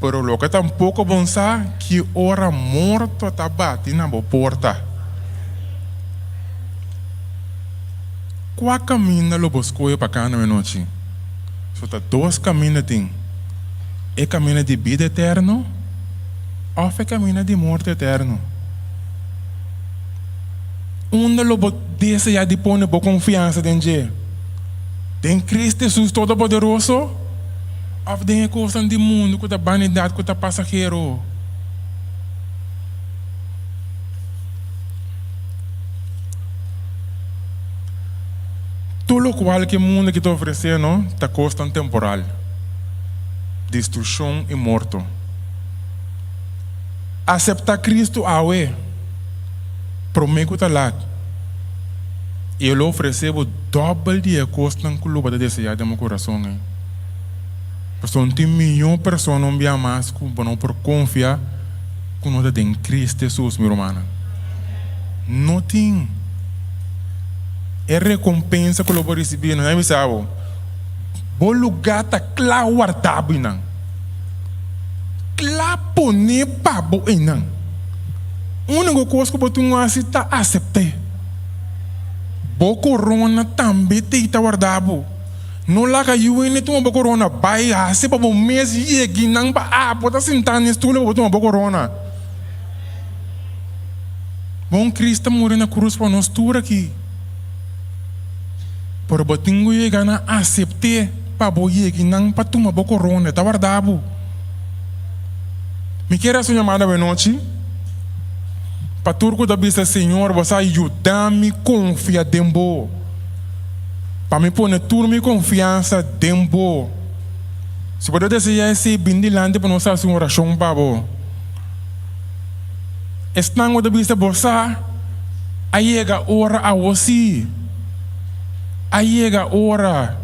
[SPEAKER 8] Pero loke tampoko bon sa ki ora morto ta bati na bo porta. Kua kaminda lo bo skohe pa kana menochi? So ta dos kaminda tin, e kaminda di bida eterno òf e kaminda di morto eterno. Unda lo bo deseá di pone bo konfiansa den dje? Den Cristo Hesus Todopoderoso òf den e kosnan di mundu ku ta banidat ku ta pasahero? Tur lokual ku e mundu aki ta ofresé no ta kosnan temporal, destrukshon i morto. Aseptá Kristu awe, promé ku ta lat, i e lo ofresé bo dòbel di e kosnan ku lo bo ta deseá den bo kurason ei. Pasobra no tin mihó persona un bia mas ku bo no por konfia ku no ta den Kristu Hesus, mi rumannan. No tin. E rekompensa ku lo bo risibí, nan a bisa bo, Bo lugá ta kla wardá bo einan. Kla poné pa bo einan. Úniko kos ku bo tin ku hasi ta asept'é. Bo korona tambe t'ei ta wardá bo. No laga yu hende tuma bo korona. Bai hasi pa bo mes yegi nan pa abo ta sintá na e stul pa bo tuma bo korona. Bon Cristo a muri na cruz pa nos tur aki. Pero bo tin cu yega na acepte pa bo yegi nan pa tuma bo corona. E ta warda bo. Mi kier haci un yamada awenochi pa tur cu ta bisa, Señor, bo sa yuda mi confia den bo. Pa mi pone tur mi confiansa den bo. Si bo ta desea esey, bin dilanti pa nos haci un oracion pa bo. Esnan ku ta bisa bo sa, a yega ora awo sí. A yega ora.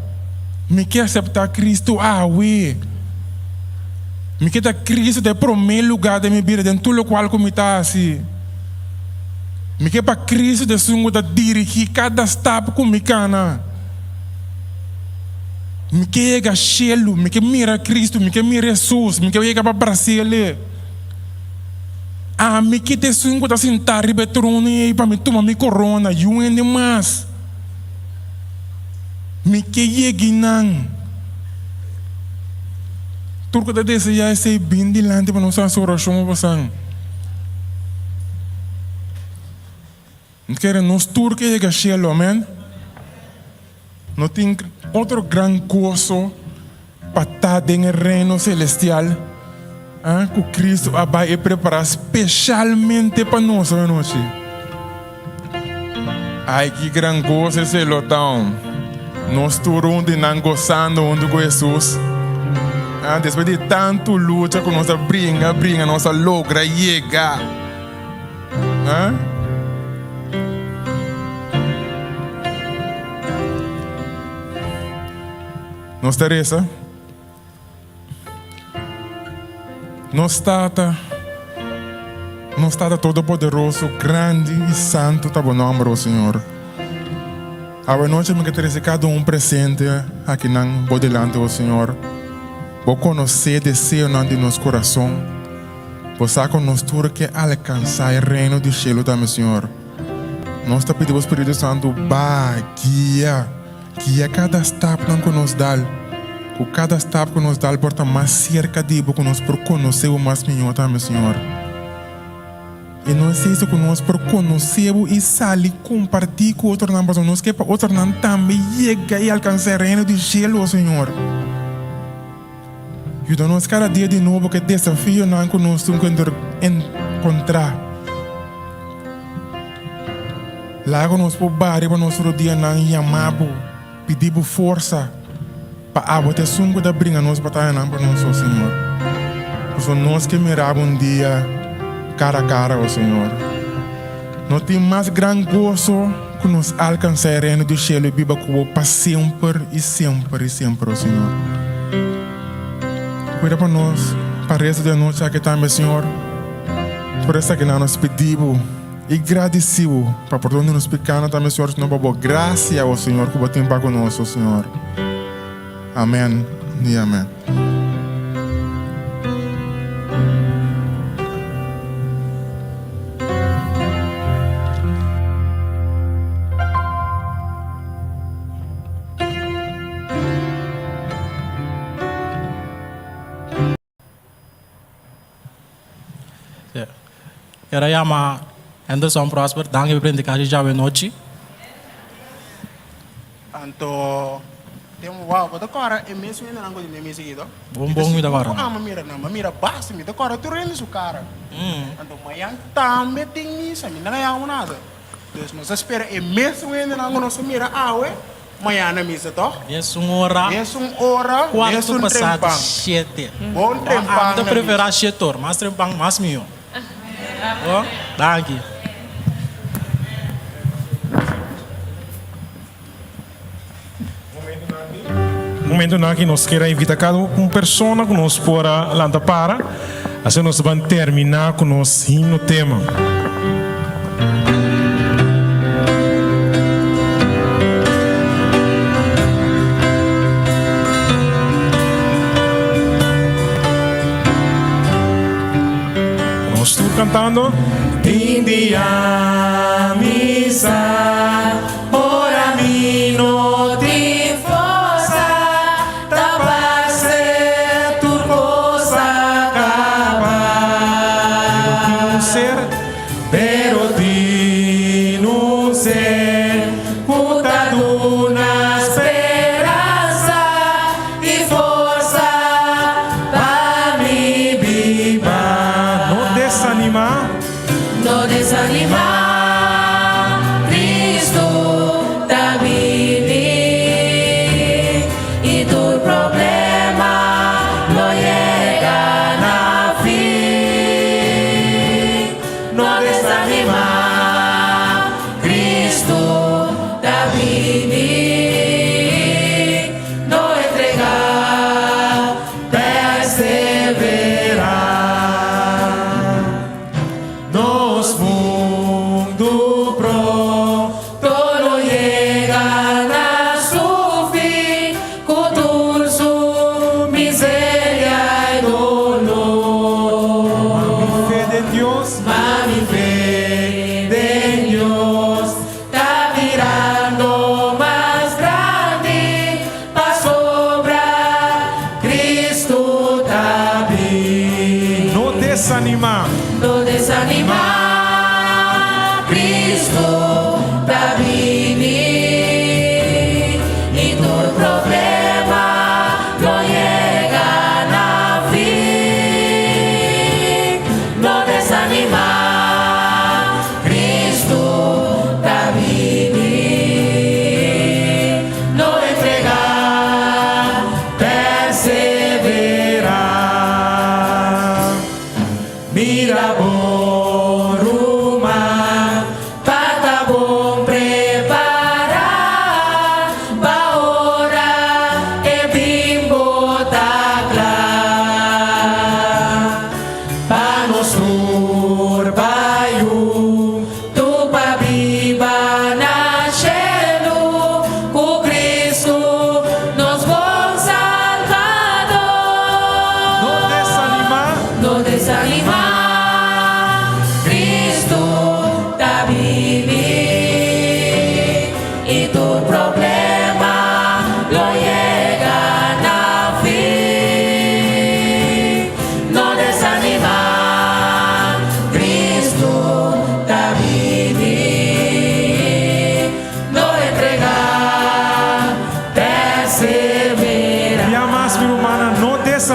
[SPEAKER 8] Mi ke aseptá Kristu awe. Mi ke ta Kristu ta e promé lugá den mi bida den tur lokual ku mi ta hasi. Mi ke pa Kristu ta esun ku ta dirigí kada stap ku mi kana. Mi ke yega shelu, mi ke mira Kristu, mi ke mira Hesus, mi ke yega pa bras'El. Ami ki ta esun ku ta sintá riba e trono ei pa mi tuma mi korona, yu hende mas. Mi ke yegi nan. Tur ku ta deseá esei bin dilanti pa nos hasi orashon pa bosan. Mi ta kere nos tur ke yega shelu, amen. No tin otro gran goso pa ta den e reino celestial cu Cristo a bay e prepara specialmente pa nos anochi. Ay, ki gran goso esey lo ta! Nos tur huntu y nan gozando huntu cu Jesus. Despues di tantu lucha cu nos a bringa, bringa, nos a logra yega. Nos ta resa. Nos Tata, nos Tata Todopoderoso, grandi i santu ta bo nòmber, o Señor. Awe nochi mi ke trese kada un presente akinan bo dilanti, o Señor. Bo konosé deseonan di nos kurason. Bo sa ku nos tur ke alkansá e Reino di shelu tambe, Señor. Nos ta pidi bo Spiritu Santu ba guia, guia kada stapnan ku nos dal. Ku kada stap ku nos dal por ta mas serka di bo, ku nos por konosé bo mas mihó tambe, Señor. I no es eso ku nos por konosé bo i sali kompartí ku otronan, pasobra nos ke pa otronan tambe yega i alkansá e Reino di shelu, o Señor. Yuda nos kada dia di nobo ku e desafionan ku nos tin ku enkontrá. Laga nos por baha riba nos rodianan i yama Bo, pidi Bo forsa pa abo ta esun ku ta bringa nos batayanan pa nos, o Señor. Pasobra nos ke mira Bo un dia kara kara, o Señor. No tin mas gran goso ku nos alkansá e Reino di shelu i biba ku Bo pa semper i semper i semper, o Señor. Kuida pa nos pa resto di anochi aki tambe, Señor. Tur esakinan nos pidi Bo i gradisí Bo pa pordon di nos pekanan tambe, Señor, sino pa Bo grasia, o Señor, ku Bo tin pa ku nos, o Señor. Amèn i amèn.
[SPEAKER 9] Ker a yama Henderson Prosper, danki pa prediká djawe nochi.
[SPEAKER 7] Anto den wow bo ta kòrda e mes hendenan ku tin den misa aki to?
[SPEAKER 9] Bon bon mi ta kòrda.
[SPEAKER 7] Mi ta mira nan, mi a mira basta, mi ta kòrda tur hende su kara. Anto mañan tambe tin misa, mi no a yama nada. Dus nos a spera e mesun hendenan ku nos a mira awe, mañan na misa tòg?
[SPEAKER 9] Mesun ora.
[SPEAKER 7] Mesun ora,
[SPEAKER 9] Kuarto
[SPEAKER 7] mesun
[SPEAKER 9] pasado
[SPEAKER 7] trempan.
[SPEAKER 9] shete.
[SPEAKER 7] Bon trempan
[SPEAKER 9] Mi ta
[SPEAKER 7] na
[SPEAKER 9] preferá
[SPEAKER 7] misa.
[SPEAKER 9] shete or, mas trempan mas mihó. Bon, danki.
[SPEAKER 1] Momentonan aki nos kier a invita cada un persona cu nos por a lanta para, asina nos ta ban termina cu nos himno tema. Nos tur cantando.
[SPEAKER 4] Tin dia mi sa ora mi no tin forsa ta parse tur kos a kaba.
[SPEAKER 1] Pero tin un ser.
[SPEAKER 4] Pero tin un ser ku ta duna speransa i forsa pa mi biba.
[SPEAKER 1] No desanimá.
[SPEAKER 5] No desanimá, Cristo.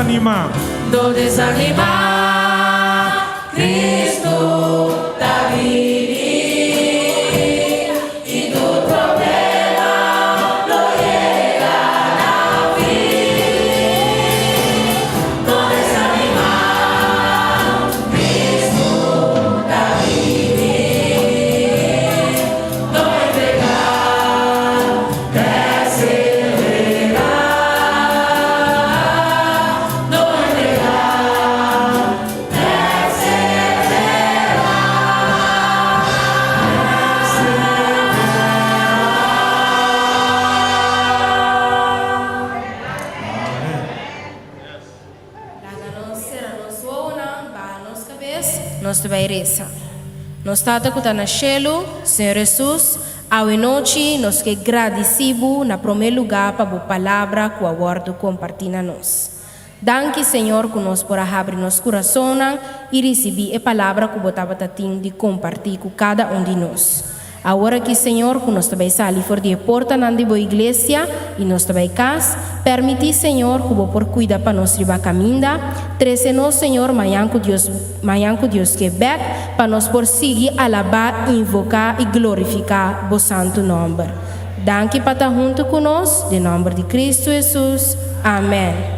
[SPEAKER 1] desanimá.
[SPEAKER 5] No desanimá, Kristu ta bini i tur problema lo yega na fin. No desanimá, Kristu ta bini. No entregá, perseverá. No entregá, perseverá.
[SPEAKER 2] Laga nos sera nos wowonan, baha nos kabes, nos ta bai resa. Nos Tata ku ta na shelu, Señor Hesus, awe nochi nos ke gradisí Bo na promé lugá pa Bo Palabra ku a wòrdu kompartí na nos. Danki, Señor, ku nos por a habri nos kurasonnan i risibí e Palabra ku Bo tabata tin di kompartí ku kada un di nos. Awor aki, Señor, ku nos ta bai sali for di e portanan di Bo iglesia i nos ta bai kas, pèrmití, Señor, ku Bo por kuida pa nos riba kaminda. Trese nos, Señor, mañan ku Dios, mañan ku Dios ke bèk, pa nos por sigui alabá, invoká i glorifiká Bo santu nòmber. Danki pa ta huntu ku nos, den nòmber di Kristu Hesus. Amèn.